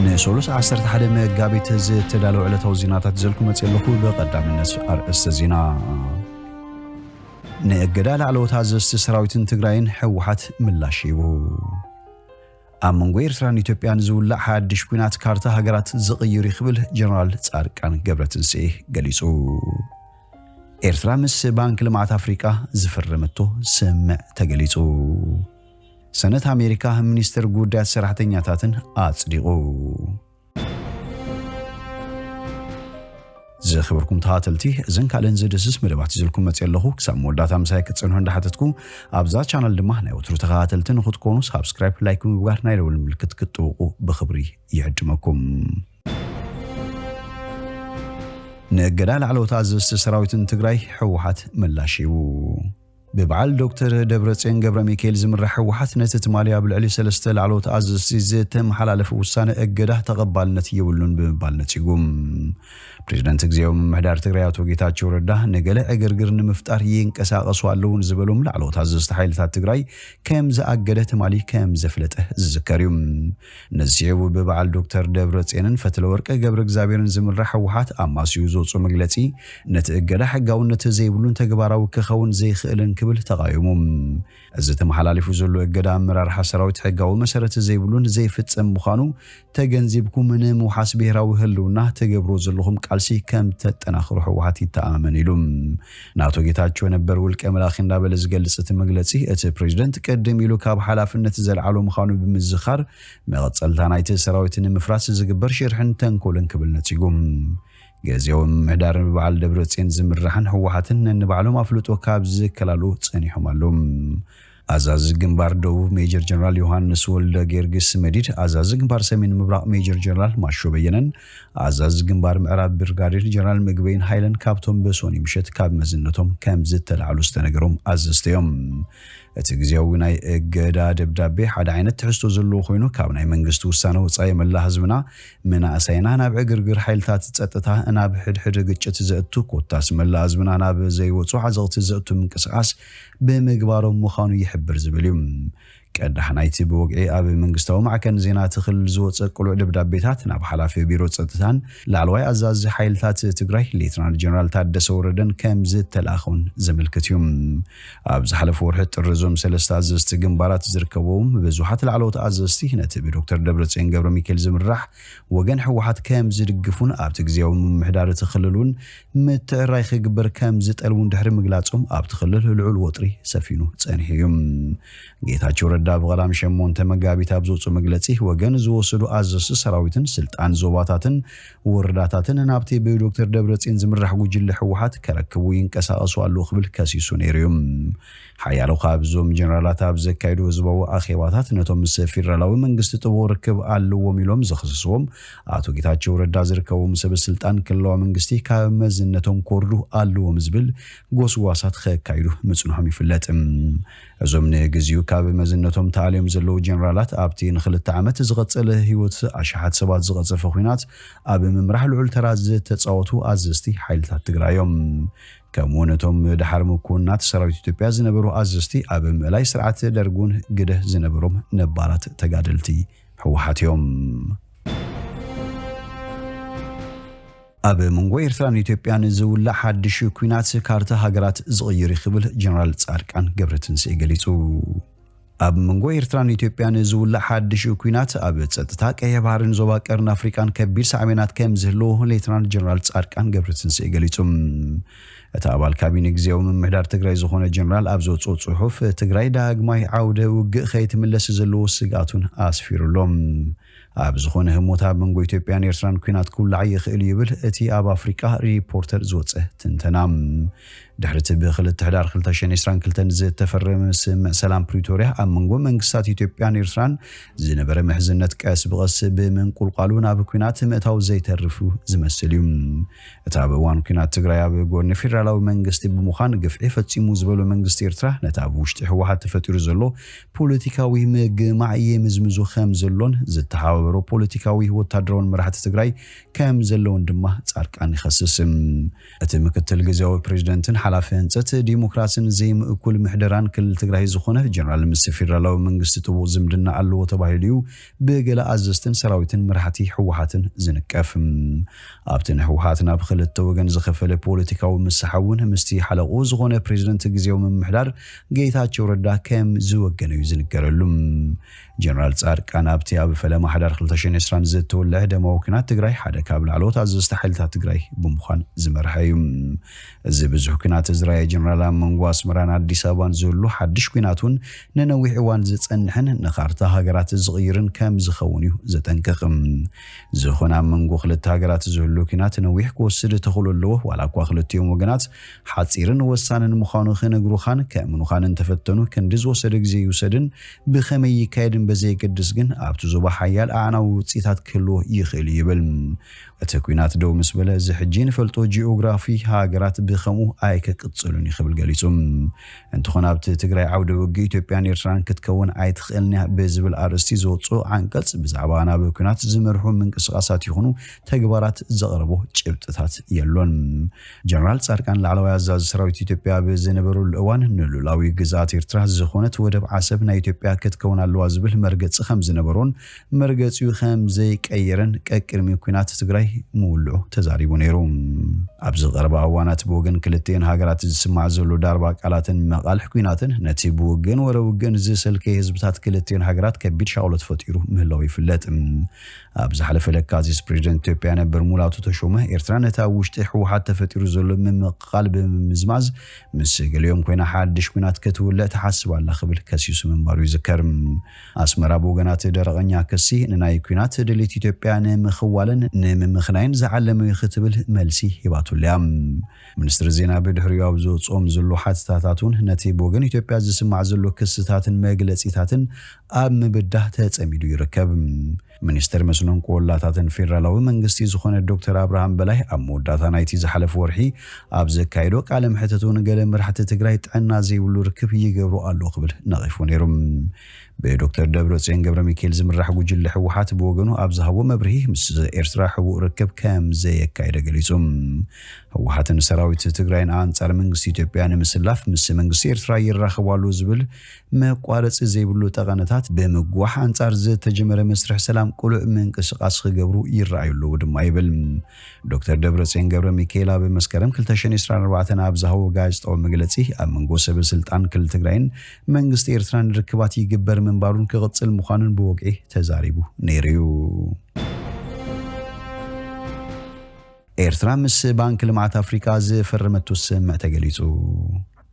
ንሰሉስ ዓሰርተ ሓደ መጋቢት ዝተዳለወ ዕለታዊ ዜናታት ዘልኩ መፅእ ኣለኹ። ብቐዳምነት ኣርእስተ ዜና። ንእገዳ ላዕለዎት ኣዘዝቲ ሰራዊትን ትግራይን ህወሓት ምላሽ ሂቡ። ኣብ መንጎ ኤርትራን ኢትዮጵያን ዝውላዕ ሓድሽ ኲናት ካርታ ሃገራት ዝቕይር እዩ ክብል ጀነራል ጻድቃን ገብረትንስኤ ገሊጹ። ኤርትራ ምስ ባንክ ልምዓት ኣፍሪቃ ዝፈረመቶ ስምምዕ ተገሊጹ። ሰነት ኣሜሪካ ሚኒስትር ጉዳያት ሰራሕተኛታትን ኣጽዲቑ። ዝኽብርኩም ተኸታተልቲ፣ እዘን ካልእን ዝድስስ መደባት ይዘልኩም መፅእ ኣለኹ። ክሳብ መወዳእታ ምሳይ ክትፀንሑ እንዳሓተትኩ፣ ኣብዛ ቻናል ድማ ናይ ወትሩ ተኸታተልቲ ንክትኮኑ ሳብስክራይብ፣ ላይክ ብምግባር ናይ ደወል ምልክት ክትጥውቁ ብኽብሪ ይዕድመኩም። ንእገዳ ላዕለዎት ኣዘዝቲ ሰራዊትን ትግራይ ህወሓት ምላሽ ሂቡ። ብበዓል ዶክተር ደብረጽዮን ገብረ ሚካኤል ዝምራሕ ህወሓት ነቲ ትማሊ ኣብ ልዕሊ ሰለስተ ላዕለዎት ኣዘዝቲ ዝተመሓላለፈ ውሳነ እገዳ ተቐባልነት የብሉን ብምባል ነጺጉ። ፕሬዝደንት ግዜያዊ ምምሕዳር ትግራይ ኣቶ ጌታቸው ረዳ ንገለ ዕግርግር ንምፍጣር ይንቀሳቐሱ ኣለዉ ንዝበሎም ላዕለዎት ኣዘዝቲ ሓይልታት ትግራይ ከም ዝኣገደ ትማሊ ከም ዘፍለጠ ዝዝከር እዩ። ነዚ ስዒቡ ብበዓል ዶክተር ደብረጽዮንን ፈትለወርቅ ገብረ እግዚኣብሔርን ዝምራሕ ህወሓት ኣማስዩ ዘውፅኦ መግለፂ ነቲ እገዳ ሕጋውነት ዘይብሉን ተግባራዊ ክኸውን ዘይኽእልን ክብል ተቓዊሙ። እዚ ተመሓላሊፉ ዘሎ እገዳ ኣመራርሓ ሰራዊት ሕጋዊ መሰረት ዘይብሉን ዘይፍጸም ምዃኑ ተገንዚብኩም ንምውሓስ ብሄራዊ ህልውና ትገብሮ ዘለኹም ቃልሲ ከም ተጠናኽሩ ህወሓት ይተኣማመን ኢሉ። ንኣቶ ጌታቸው ነበር ውልቀ መላኺ እንዳበለ ዝገልጽ እቲ መግለጺ፣ እቲ ፕሬዝደንት ቅድም ኢሉ ካብ ሓላፍነት ዘልዓሎ ምዃኑ ብምዝኻር፣ መቐጸልታ ናይቲ ሰራዊት ንምፍራስ ዝግበር ሽርሕን ተንኮልን ክብል ነጺጉ። ግዜያዊ ምምሕዳር ብበዓል ደብረጽዮን ዝምራሕን ህወሓትን ነንባዕሎም ኣፍልጦ ካብ ዝከላሉ ጸኒሖም ኣለዉ። ኣዛዚ ግንባር ደቡብ ሜጀር ጀነራል ዮሃንስ ወልደ ጊዮርጊስ መዲድ፣ ኣዛዚ ግንባር ሰሜን ምብራቕ ሜጀር ጀነራል ማሾ በየነን ኣዛዚ ግንባር ምዕራብ ብርጋዴር ጀነራል ምግበይን ሃይለን ካብቶም ብሶኒ ምሸት ካብ መዝነቶም ከም ዝተላዕሉ ዝተነገሮም ኣዘዝቲ እዮም። እቲ ግዜያዊ ናይ እገዳ ደብዳቤ ሓደ ዓይነት ትሕዝቶ ዘለዎ ኮይኑ፣ ካብ ናይ መንግስቲ ውሳነ ወጻኢ መላ ህዝብና፣ መናእሰይና ናብ ዕግርግር ሓይልታት ጸጥታ፣ ናብ ሕድሕድ ግጭት ዘእቱ፣ ኮታስ መላ ህዝብና ናብ ዘይወጹ ዓዘቕቲ ዘእቱ ምንቅስቓስ ብምግባሮም ምዃኑ ይሕብር ዝብል እዩ። ቀዳሕ ናይቲ ብወግዒ ኣብ መንግስታዊ ማዕከን ዜና እቲ ክልል ዝወጸ ቅሉዕ ደብዳቤታት ናብ ሓላፊ ቢሮ ጸጥታን ላዕለዋይ ኣዛዚ ሓይልታት ትግራይ ሌተናል ጀነራል ታደሰ ወረደን ከም ዝተላእኹን ዘመልክት እዩ። ኣብ ዝሓለፈ ወርሒ ጥሪ እዞም ሰለስተ ኣዘዝቲ ግንባራት ዝርከብዎም ብዙሓት ላዕለዎት ኣዘዝቲ ነቲ ብዶክተር ደብረጽዮን ገብረ ሚካኤል ዝምራሕ ወገን ህወሓት ከም ዝድግፉን ኣብቲ ግዜያዊ ምምሕዳር እቲ ክልል እውን ምትዕራይ ክግበር ከም ዝጠልቡን ድሕሪ ምግላጾም ኣብቲ ክልል ልዑል ወጥሪ ሰፊኑ ጸኒሑ እዩ። ጌታቸው ረዳ ብቐዳም ሸሞንተ መጋቢት ኣብ ዘውፅኦ መግለጺ፣ ወገን ዝወሰዱ ኣዘዝቲ ሰራዊትን ስልጣን ዞባታትን ወረዳታትን ናብቲ ብዶክተር ደብረጽዮን ዝምራሕ ጉጅለ ህወሓት ከረክቡ ይንቀሳቐሱ ኣለዉ ክብል ከሲሱ ነይሩ እዩ። ሓያሎ ካብዞም ጀነራላት ኣብ ዘካየዱ ህዝባዊ ኣኼባታት ነቶም ምስ ፌደራላዊ መንግስቲ ጥቡቕ ርክብ ኣለዎም ኢሎም ዝኽስስዎም ኣቶ ጌታቸው ረዳ ዝርከቦም ሰብ ስልጣን ክልላዊ መንግስቲ ካብ መዝነቶም ክወርዱ ኣለዎም ዝብል ጎስጓሳት ከካይዱ ምጽንሖም ይፍለጥ። እዞም ንግዚኡ ካብ መዝነቶም ተኣልዮም ዘለዉ ጀነራላት ኣብቲ ንክልተ ዓመት ዝቐጸለ ህይወት ኣሽሓት ሰባት ዝቐጸፈ ኲናት ኣብ ምምራሕ ልዑል ተራ ዝተጻወቱ ኣዘዝቲ ሓይልታት ትግራይ እዮም። ከምኡ እውን እቶም ድሓር ምኩናት ሰራዊት ኢትዮጵያ ዝነበሩ ኣዘዝቲ ኣብ ምእላይ ስርዓት ደርግ እውን ግደ ዝነበሮም ነባራት ተጋደልቲ ህወሓት እዮም። ኣብ መንጎ ኤርትራን ኢትዮጵያን ዝውላዕ ሓድሽ ኲናት ካርታ ሃገራት ዝቕይር እዩ ክብል ጀነራል ጻድቃን ገብረትንስኤ ገሊጹ። ኣብ መንጎ ኤርትራን ኢትዮጵያን ዝውላዕ ሓድሽ ኲናት ኣብ ጸጥታ ቀይሕ ባሕርን ዞባ ቀርኒ ኣፍሪቃን ከቢድ ሳዕቤናት ከም ዝህልዎ ሌተናል ጀነራል ጻድቃን ገብረትንስኤ ገሊጹ። እቲ ኣባል ካቢነ ግዜያዊ ምምሕዳር ትግራይ ዝኾነ ጀነራል ኣብ ዘውፅኦ ጽሑፍ፣ ትግራይ ዳግማይ ዓውደ ውግእ ከይትምለስ ዘለዎ ስግኣቱን ኣስፊሩሎም። ኣብ ዝኾነ ህሞት ኣብ መንጎ ኢትዮጵያን ኤርትራን ኲናት ክውላዕ ይኽእል ይብል እቲ ኣብ ኣፍሪቃ ሪፖርተር ዝወጸ ትንተና። ድሕሪ እቲ ብክልተ ሕዳር ክልተ ሽሕን ዕስራን ክልተን ዝተፈረመ ስምምዕ ሰላም ፕሪቶርያ ኣብ መንጎ መንግስታት ኢትዮጵያን ኤርትራን ዝነበረ ምሕዝነት ቀስ ብቐስ ብምንቁልቋሉ ናብ ኲናት ምእታው ዘይተርፍ ዝመስል እዩ። እቲ ኣብ እዋን ኲናት ትግራይ ኣብ ጎኒ ፌደራላዊ መንግስቲ ብምዃን ግፍዒ ፈጺሙ ዝበሎ መንግስቲ ኤርትራ ነቲ ኣብ ውሽጢ ህወሓት ተፈጢሩ ዘሎ ፖለቲካዊ ምግማዕ የምዝምዞ ከም ዘሎን ዝተሓባበሮ ፖለቲካዊ ወታደራውን መራሕቲ ትግራይ ከም ዘለውን ድማ ጻድቃን ይኸስስ። እቲ ምክትል ግዜያዊ ፕሬዝደንትን ሓላፊ ህንፀት ዲሞክራሲን ዘይምእኩል ምሕደራን ክልል ትግራይ ዝኾነ ጀነራል ምስ ፌደራላዊ መንግስቲ ጥቡቕ ዝምድና ኣለዎ ተባሂሉ እዩ ብገለ ኣዘዝትን ሰራዊትን መራሕቲ ህወሓትን ዝንቀፍ። ኣብቲ ንህወሓት ናብ ክልተ ወገን ዝኸፈለ ፖለቲካዊ ምስሓ እውን ምስቲ ሓለቑ ዝኾነ ፕሬዝደንት ግዜያዊ ምምሕዳር ጌታቸው ረዳ ከም ዝወገነ እዩ ዝንገረሉ። ጀነራል ጻድቃን ኣብቲ ኣብ ፈለማ ሕዳር ክልተ ሽሕን ዕስራን ዝተወልዐ ደማዊ ኲናት ትግራይ ሓደ ካብ ላዕለዎት ኣዘዝቲ ሓይልታት ትግራይ ብምዃን ዝመርሐ እዩ። እዚ ብዙሕ ኲናት ዝረኣየ ጀነራል ኣብ መንጎ ኣስመራን ኣዲስ ኣበባን ዝህሉ ሓድሽ ኲናት እውን ንነዊሕ እዋን ዝጸንሕን ንኻርታ ሃገራት ዝቕይርን ከም ዝኸውን እዩ ዘጠንቅቕ። ዝኾነ ኣብ መንጎ ክልተ ሃገራት ዝህሉ ኲናት ነዊሕ ክወስድ ተኽእሎ ኣለዎ። ዋላ እኳ ክልቲኦም ወገናት ሓጺርን ወሳንን ምዃኑ ክነግሩኻን ከእምኑኻን እንተፈተኑ፣ ክንዲ ዝወሰደ ግዜ ይውሰድን ብኸመይ ይካየድን በዘየገድስ ግን ኣብቲ ዞባ ሓያል ኣዕናዊ ውጽኢታት ክህልዎ ይኽእል እዩ ይብል። እቲ ኲናት ደው ምስ በለ፣ እዚ ሕጂ ንፈልጦ ጂኦግራፊ ሃገራት ብኸምኡ ኣይክቅጽሉን እዩ ክብል ገሊጹ። እንተኾነ ኣብቲ ትግራይ ዓውደ ውግእ ኢትዮጵያን ኤርትራን ክትከውን ኣይትኽእልን እያ ብዝብል ኣርእስቲ ዝወፅኦ ዓንቀፅ ብዛዕባ ናብ ኲናት ዝመርሑ ምንቅስቃሳት ይኹኑ ተግባራት ዘቕረቦ ጭብጥታት የሎን። ጀነራል ጻድቃን ላዕለዋይ ኣዛዚ ሰራዊት ኢትዮጵያ ኣብ ዝነበረሉ እዋን ንሉላዊ ግዝኣት ኤርትራ ዝኾነት ወደብ ዓሰብ ናይ ኢትዮጵያ ክትከውን ኣለዋ ዝብል መርገፂ ከም ዝነበሮን መርገፂኡ ከም ዘይቀየረን ቀቅድሚ ኲናት ትግራይ ምውልዑ ተዛሪቡ ነይሩ። ኣብዚ ቀረባ እዋናት ብወገን ክልቲኤን ሃገራት ዝስማዕ ዘሎ ዳርባ ቃላትን መቓልሕ ኲናትን ነቲ ብውግእን ወረ ውግእን ዝሰልከየ ህዝብታት ክልቲኤን ሃገራት ከቢድ ሻቕሎት ፈጢሩ ምህላው ይፍለጥ። ኣብ ዝሓለፈ ለካቲት ፕሬዚደንት ኢትዮጵያ ነበር ሙላቱ ተሾመ ኤርትራ ነቲ ኣብ ውሽጢ ህወሓት ተፈጢሩ ዘሎ ምምቕቓል ብምምዝማዝ ምስ ገሊኦም ኮይና ሓድሽ ኲናት ክትውልዕ ትሓስብ ኣላ ክብል ከሲሱ ምንባሩ ይዝከር። ኣስመራ ብወገና እቲ ደረቐኛ ክሲ ንናይ ኲናት ድሌት ኢትዮጵያ ንምኽዋልን ንምምኽናይን ዝዓለመ እዩ ክትብል መልሲ ሂባትሉ እያ። ሚኒስትሪ ዜና ብድሕሪኡ ኣብ ዘውፅኦም ዘሎ ሓተታታት እውን ነቲ ብወገን ኢትዮጵያ ዝስማዕ ዘሎ ክስታትን መግለፂታትን ኣብ ምብዳህ ተፀሚዱ ይርከብ። ሚኒስትር መስኖን ቆላታትን ፌደራላዊ መንግስቲ ዝኾነ ዶክተር ኣብርሃም በላይ ኣብ መወዳእታ ናይቲ ዝሓለፈ ወርሒ ኣብ ዘካየዶ ቃለ መሕተት እውን ገለ መራሕቲ ትግራይ ጥዕና ዘይብሉ ርክብ ይገብሩ ኣለዉ ክብል ነቒፉ ነይሩ። ብዶክተር ደብረጽዮን ገብረ ሚካኤል ዝምራሕ ጉጅለ ህወሓት ብወገኑ ኣብ ዝሃቦ መብርሂ ምስ ኤርትራ ሕቡእ ርክብ ከም ዘየካየደ ገሊጹ። ህወሓትን ሰራዊት ትግራይን ኣንጻር መንግስቲ ኢትዮጵያ ንምስላፍ ምስ መንግስቲ ኤርትራ ይራኸቡ ኣለዉ ዝብል መቋረፂ ዘይብሉ ጠቐነታት ብምግዋሕ ኣንጻር ዝተጀመረ መስርሕ ሰላም ቅሉዕ ምንቅስቃስ ክገብሩ ይረኣዩ ኣለዉ ድማ ይብል። ዶክተር ደብረጽዮን ገብረ ሚካኤል ኣብ መስከረም ክልተ ሽሕን ዕስራን ኣርባዕተን ኣብ ዝሃቦ ጋዜጣዊ መግለጺ ኣብ መንጎ ሰበ ስልጣን ክልል ትግራይን መንግስቲ ኤርትራን ርክባት ይግበር ምንባሩን ክቕጽል ምዃኑን ብወግዒ ተዛሪቡ ነይሩ እዩ። ኤርትራ ምስ ባንክ ልምዓት ኣፍሪቃ ዝፈረመቶ ስምምዕ ተገሊጹ።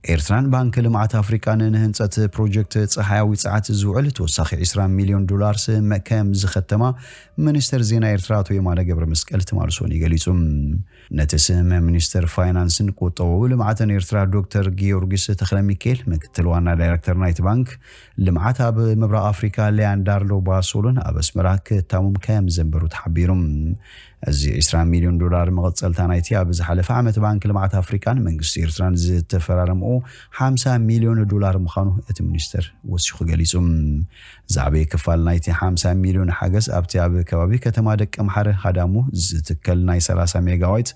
ኤርትራን ባንክ ልምዓት ኣፍሪቃን ንህንጸት ፕሮጀክት ጸሓያዊ ጸዓት ዝውዕል ተወሳኺ ዕስራ ሚልዮን ዶላር ስምምዕ ከም ዝኸተማ ሚኒስተር ዜና ኤርትራ ኣቶ የማነ ገብረ መስቀል ትማሊ ሰኑይ ገሊጹ። ነቲ ስምምዕ ሚኒስተር ፋይናንስን ቁጠባዊ ልምዓትን ኤርትራ ዶክተር ጊዮርጊስ ተኽለ ሚካኤል፣ ምክትል ዋና ዳይሬክተር ናይቲ ባንክ ልምዓት ኣብ ምብራቕ ኣፍሪካ ሊያንዳርዶ ባሶሎን ኣብ ኣስመራ ክታሞም ከም ዘንበሩ ተሓቢሩ። እዚ ዕስራ ሚልዮን ዶላር መቐጸልታ ናይቲ ኣብ ዝሓለፈ ዓመት ባንክ ልምዓት ኣፍሪቃን መንግስቲ ኤርትራን ዝተፈራረምኦ ሓምሳ ሚልዮን ዶላር ምዃኑ እቲ ሚኒስተር ወሲኹ ገሊጹ። ዝዓበየ ክፋል ናይቲ ሓምሳ ሚልዮን ሓገዝ ኣብቲ ኣብ ከባቢ ከተማ ደቀምሓረ ሃዳሙ ዝትከል ናይ ሰላሳ ሜጋዋይት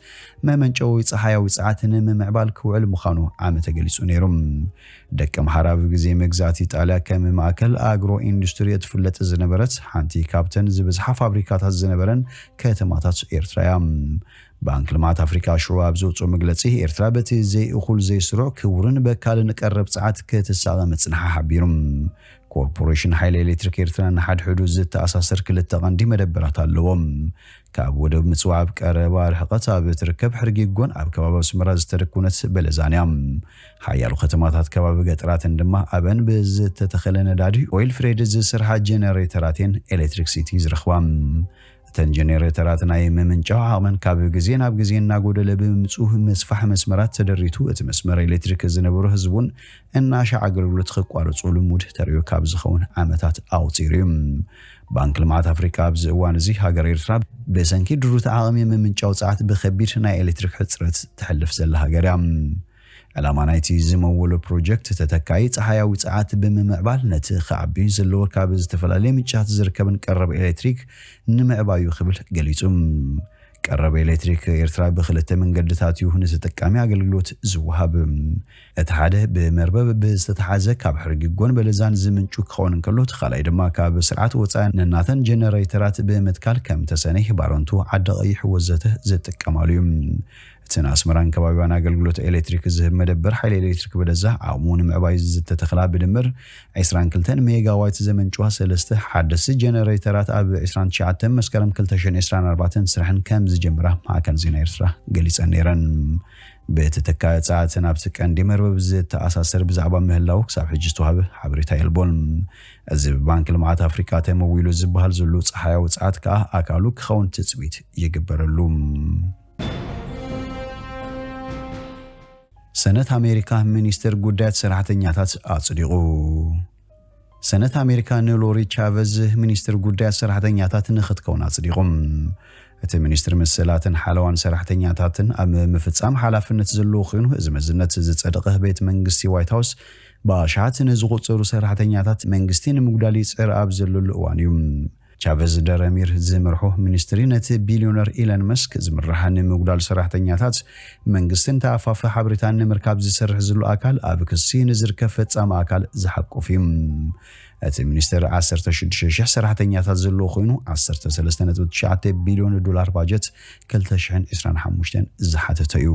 መመንጨዊ ጸሓያዊ ጸዓት ንምምዕባል ክውዕል ምዃኑ ዓሚ ተገሊጹ ነይሩ። ደቀምሓረ ኣብ ግዜ መግዛእቲ ኢጣልያ ከም ማእከል ኣግሮ ኢንዱስትሪ እትፍለጥ ዝነበረት ሓንቲ ካብተን ዝበዝሓ ፋብሪካታት ዝነበረን ከተማታት ኤርትራ እያ። ባንክ ልምዓት ኣፍሪካ ሽዑ ኣብ ዘውፅኦ መግለፂ፣ ኤርትራ በቲ ዘይእኹል ዘይስሩዕ ክቡርን በካልን ቀረብ ጸዓት ክትሳቐ ምጽንሓ ሓቢሩ። ኮርፖሬሽን ሓይሊ ኤሌክትሪክ ኤርትራ ንሓድሕዱ ዝተኣሳሰር ክልተ ቀንዲ መደበራት ኣለዎም። ካብ ወደብ ምጽዋዕ ኣብ ቀረባ ርሕቀት ኣብ እትርከብ ሕርጊጎን ኣብ ከባቢ ኣስመራ ዝተደኮነት በለዛን እያ። ሓያሎ ከተማታት ከባቢ ገጠራትን ድማ ኣበን ብዝተተኸለ ነዳዲ ኦይል ፍሬድ ዝሰርሓ ጀነሬተራትን ኤሌክትሪክሲቲ ዝረኽባ። እተን ጀነሬተራት ናይ ምምንጫው ዓቕመን ካብ ግዜ ናብ ግዜ እናጎደለ ብምምፅኡ ምስፋሕ መስመራት ተደሪቱ እቲ መስመር ኤሌክትሪክ ዝነበሩ ህዝቡን እናሻዕ ኣገልግሎት ክቋረፁ ልሙድ ተርእዮ ካብ ዝኸውን ዓመታት ኣቑፂሩ እዩ። ባንክ ልምዓት ኣፍሪካ ኣብዚ እዋን እዚ ሃገር ኤርትራ ብሰንኪ ድሩት ዓቕሚ ምምንጫው ጸዓት ብኸቢድ ናይ ኤሌክትሪክ ሕፅረት ትሕልፍ ዘላ ሃገር እያ። ዕላማ ናይቲ ዝመወሎ ፕሮጀክት ተተካኢ ጸሓያዊ ጸዓት ብምምዕባል ነቲ ክዓቢ ዘለዎ ካብ ዝተፈላለዩ ምንጭታት ዝርከብን ቀረብ ኤሌክትሪክ ንምዕባዩ ክብል ገሊጹ። ቀረብ ኤሌክትሪክ ኤርትራ ብክልተ መንገድታት እዩ ንተጠቃሚ ኣገልግሎት ዝወሃብ። እቲ ሓደ ብመርበብ ብዝተተሓዘ ካብ ሕርጊጎን በለዛን ዝምንጩ ክኸውን እንከሎ፣ እቲ ካልኣይ ድማ ካብ ስርዓት ወፃኢ ነናተን ጀነሬተራት ብምትካል ከም ተሰነይ፣ ባረንቱ፣ ዓዲ ቀይሕ ወዘተ ዝጥቀማሉ እዩ። እቲ ንኣስመራን ከባቢዋን ኣገልግሎት ኤሌክትሪክ ዝህብ መደበር ሓይሊ ኤሌክትሪክ በለዛ ዓቕሙ ንምዕባይ ዝተተኽላ ብድምር ዕስራን ክልተን ሜጋዋይት ዘመንጭዋ ሰለስተ ሓደስቲ ጀነሬተራት ኣብ ዕስራን ትሽዓተን መስከረም ክልተ ሽሕን ዕስራን ኣርባዕተን ስርሐን ከም ዝጀምራ ማዕከን ዜና ኤርትራ ገሊጸን ነይረን። ብተተካኢ ጸዓትን ኣብቲ ቀንዲ መርበብ ዝተኣሳሰር ብዛዕባ ምህላዉ ክሳብ ሕጂ ዝተዋህበ ሓበሬታ የልቦን። እዚ ብባንክ ልምዓት ኣፍሪቃ ተመዊሉ ዝበሃል ዘሎ ጸሓያዊ ጸዓት ከኣ ኣካሉ ክኸውን ትጽቢት ይግበረሉ። ሰነት ኣሜሪካ ሚኒስትር ጉዳያት ሰራሕተኛታት ኣጽዲቑ። ሰነት ኣሜሪካ ንሎሪ ቻቨዝ ሚኒስትር ጉዳያት ሰራሕተኛታት ንኽትከውን ኣጽዲቑም። እቲ ሚኒስትር መሰላትን ሓለዋን ሰራሕተኛታትን ኣብ ምፍጻም ሓላፍነት ዘለዎ ኮይኑ፣ እዚ መዝነት ዝጸደቐ ቤት መንግስቲ ዋይት ሃውስ ብኣሽሓት ንዝቑጸሩ ሰራሕተኛታት መንግስቲ ንምጉዳል ይጽዕር ኣብ ዘለሉ እዋን እዩ። ቻቨዝ ደረሚር ዝመርሖ ሚኒስትሪ ነቲ ቢልዮነር ኢለን መስክ ዝምራሕ ንምጉዳል ሰራሕተኛታት መንግስትን ተኣፋፊ ሓበሬታን ንምርካብ ዝሰርሕ ዘሎ ኣካል ኣብ ክሲ ንዝርከብ ፈጻሚ ኣካል ዝሓቁፍ እዩ። እቲ ሚኒስትር ዓሰርተ ሽዱሽተ ሽሕ ሰራሕተኛታት ዘለዎ ኮይኑ፣ ዓሰርተ ሰለስተ ነጥቢ ትሽዓተ ቢልዮን ዶላር ባጀት ክልተ ሽሕን ዕስራን ሓሙሽተን ዝሓተተ እዩ።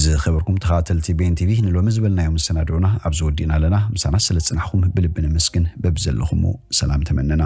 ዝኸበርኩም ተኸታተልቲ ቤን ቲቪ፣ ንሎሚ ዝበልናዮ መሰናድኦና ኣብዚ ወዲእና ኣለና። ምሳና ስለ ዝጸናሕኩም ብልቢ ነመስግን። በብዘለኹሞ ሰላም ተመነና።